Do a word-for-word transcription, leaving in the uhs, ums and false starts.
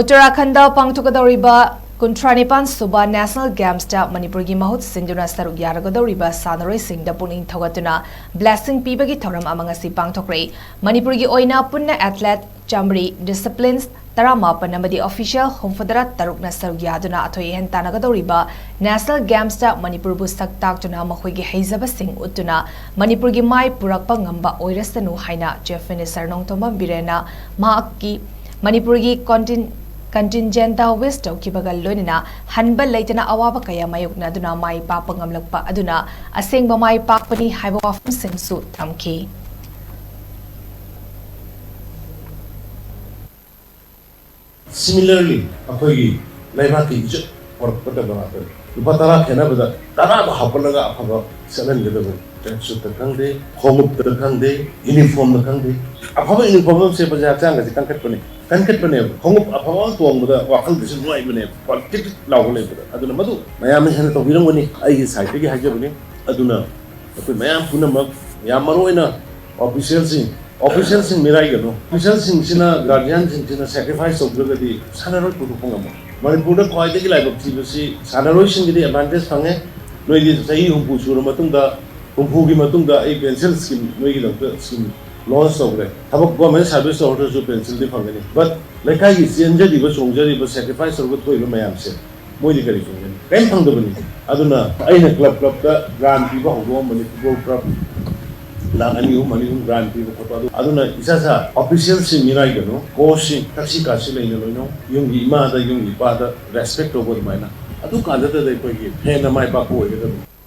ꯎꯠꯇꯔꯥꯈꯟꯗ ꯄꯥꯡꯊꯣꯛꯀꯗꯧꯔꯤꯕ ꯀꯨꯟꯊ꯭ꯔꯥ ꯅꯤꯄꯥꯟ ꯁꯨꯕ National Gamesꯇ ꯃꯅꯤꯄꯨꯔꯒꯤ ꯃꯍꯨꯠ ꯁꯤꯟꯗꯨꯅ ꯁꯔꯨꯛ ꯌꯥꯔꯒꯗꯧꯔꯤꯕ ꯁꯥꯟꯅꯔꯣꯏꯁꯤꯡꯗ ꯄꯨꯛꯅꯤꯡ ꯊꯧꯒꯠꯇꯨꯅ blessing ꯄꯤꯕꯒꯤ ꯊꯧꯔꯝ ꯑꯃ ꯉꯁꯤ ꯄꯥꯡꯊꯣꯛꯈ꯭ꯔꯦ꯫ ꯃꯅꯤꯄꯨꯔꯒꯤ ꯑꯣꯏꯅ ꯄꯨꯟꯅ athlete ꯆꯥꯃꯔꯤ, disciplines ꯇꯔꯥꯃꯥꯄꯟ ꯑꯃꯗꯤ official ꯍꯨꯝꯐꯨꯇꯔꯥ ꯇꯔꯨꯛꯅ ꯁꯔꯨꯛ ꯌꯥꯗꯨꯅ ꯑꯊꯣꯏ ꯑꯍꯦꯟ ꯇꯥꯟꯅꯒꯗꯧꯔꯤꯕ National Gamesꯇ ꯃꯅꯤꯄꯨꯔꯕꯨ ꯁꯛ ꯇꯥꯛꯇꯨꯅ ꯃꯈꯣꯏꯒꯤ ꯍꯩꯖꯕꯁꯤꯡ ꯎꯠꯇꯨꯅ ꯃꯅꯤꯄꯨꯔꯒꯤ ꯃꯥꯏ ꯄꯨꯔꯛꯄ ꯉꯝꯕ ꯑꯣꯏꯔꯁꯅꯨ ꯍꯥꯏꯅ Chief Minister ꯅꯣꯡꯊꯣꯝꯕꯝ ꯕꯤꯔꯦꯟꯅ ꯃꯍꯥꯛꯀꯤ ꯃꯅꯤꯄꯨꯔꯒꯤ contin-, contingentꯇ wish ꯇꯧꯈꯤꯕꯒ ꯂꯣꯏꯅꯅ ꯍꯟꯕ ꯂꯩꯇꯅ ꯑꯋꯥꯕ ꯀꯌꯥ ꯃꯥꯌꯣꯛꯅꯗꯨꯅ ꯃꯥꯏ ꯄꯥꯛꯄ ꯉꯝꯂꯛꯄ ꯑꯗꯨꯅ ꯑꯁꯦꯡꯕ ꯃꯥꯏ ꯄꯥꯛꯄꯅꯤ ꯍꯥꯏꯕ ꯋꯥꯐꯝꯁꯤꯡꯁꯨ ꯊꯝꯈꯤ꯫ Similarly, ꯑꯩꯈꯣꯏꯒꯤ ꯂꯩꯕꯥꯛꯀꯤ ꯏꯖꯠ ꯄꯣꯔꯛꯀꯗꯕ ꯉꯥꯛꯇꯅꯤ꯫ ꯂꯨꯄꯥ ꯇꯔꯥ ꯈꯦꯠꯅꯕꯗ ꯇꯔꯥꯗꯣ ꯍꯥꯞꯀꯠꯂꯒ ꯑꯐꯕ ꯆꯠꯍꯟꯒꯗꯕꯅꯤ꯫ Tracksuitꯇ ꯈꯪꯗꯦ, ꯈꯣꯡꯎꯞꯇ ꯈꯪꯗꯦ, uniformꯗ ꯈꯪꯗꯦ, ꯑꯐꯕ uniform ꯑꯃ ꯁꯦꯠꯄꯁꯦ ꯍꯛꯆꯥꯡꯒꯁꯦ ꯀꯟꯈꯠꯄꯅꯤ, ꯀꯟꯈꯠꯄꯅꯦꯕ꯫ ꯈꯣꯡꯎꯞ ꯑꯐꯕ ꯑꯃ ꯇꯣꯡꯕꯗ ꯋꯥꯈꯜꯗꯁꯨ ꯅꯨꯡꯉꯥꯏꯕꯅꯦꯕ, ꯄꯣꯖꯤꯇꯤꯚ ꯂꯥꯎꯕ ꯂꯩꯕꯗ꯫ ꯑꯗꯨꯅ ꯃꯗꯨ ꯃꯌꯥꯝꯅ ꯍꯦꯟꯅ ꯇꯧꯕꯤꯔꯝꯒꯅꯤ, ꯑꯩꯒꯤ ꯁꯥꯏꯠꯇꯒꯤ ꯍꯥꯏꯖꯕꯅꯤ꯫ ꯑꯗꯨꯅ ꯑꯩꯈꯣꯏ ꯃꯌꯥꯝ ꯄꯨꯝꯅꯃꯛ, ꯌꯥꯝ ꯃꯔꯨ ꯑꯣꯏꯅ officialꯁꯤꯡ, officialꯁꯤꯡ ꯃꯤꯔꯥꯏꯒꯅꯨ꯫ Officialꯁꯤꯡꯁꯤꯅ, guardianꯁꯤꯡꯁꯤꯅ sacrifice ꯇꯧꯗ꯭ꯔꯒꯗꯤ ꯁꯥꯟꯅꯔꯣꯏ ꯄꯨꯊꯣꯛꯄ ꯉꯝꯃꯣꯏ꯫ ꯃꯅꯤꯄꯨꯔꯗ ꯈ꯭ꯋꯥꯏꯗꯒꯤ ꯂꯥꯏꯕꯛ ꯊꯤꯕꯁꯤ ꯁꯥꯟꯅꯔꯣꯏꯁꯤꯡꯒꯤꯗꯤ advantage ꯐꯪꯉꯦ꯫ ꯅꯣꯏꯗꯤ ꯆꯍꯤ ꯍꯨꯝꯐꯨ ꯁꯨꯔ ꯃꯇꯨꯡꯗ, ꯍꯨꯝꯐꯨꯒꯤ ꯃꯇꯨꯡꯗ ꯑꯩ pension scheme ꯅꯣꯏꯒꯤꯗꯃꯛꯇ scheme launch ꯇꯧꯈ꯭ꯔꯦ꯫ ꯊꯕꯛ government service ꯇꯧꯔꯁꯨ pensionꯗꯤ ꯐꯪꯒꯅꯤ꯫ But ꯂꯩꯀꯥꯏꯒꯤ ꯆꯦꯟꯖꯔꯤꯕ, ꯆꯣꯡꯖꯔꯤꯕ, sacrifice ꯇꯧꯔꯒ ꯊꯣꯛꯏꯕ ꯃꯌꯥꯝꯁꯦ ꯃꯣꯏꯗꯤ ꯀꯔꯤ ꯐꯪꯒꯅꯤ? ꯀꯔꯤꯝ ꯐꯪꯗꯕꯅꯤ꯫ ꯑꯗꯨꯅ ꯑꯩꯅ club clubꯇ grant ꯄꯤꯕ ꯍꯧꯗꯣꯛꯑꯝꯕꯅꯤ꯫ Football club ꯂꯥꯈ ꯑꯅꯤ ꯑꯍꯨꯝ, ꯑꯅꯤ ꯑꯍꯨꯝ grant ꯄꯤꯕ ꯈꯣꯠꯄ ꯑꯗꯨ꯫ ꯑꯗꯨꯅ ꯏꯁꯥ ꯏꯁꯥ officialꯁꯤꯡ ꯃꯤꯔꯥꯏꯒꯅꯨ, coachꯁꯤꯡ ꯊꯛꯁꯤ ꯈꯥꯁꯤ ꯂꯩꯅ ꯂꯣꯏꯅꯧ, ꯌꯨꯝꯒꯤ ꯏꯃꯥꯗ, ꯌꯨꯝꯒꯤ ꯏꯄꯥꯗ respect ꯇꯧꯕ ꯑꯗꯨꯃꯥꯏꯅ꯫ ꯑꯗꯨ ꯀꯥꯟꯗꯨꯗ ꯑꯩꯈꯣꯏꯒꯤ ꯍꯦꯟꯅ ꯃꯥꯏ ꯄꯥꯛꯄ ꯑꯣꯏꯒꯗꯕꯅꯤ꯫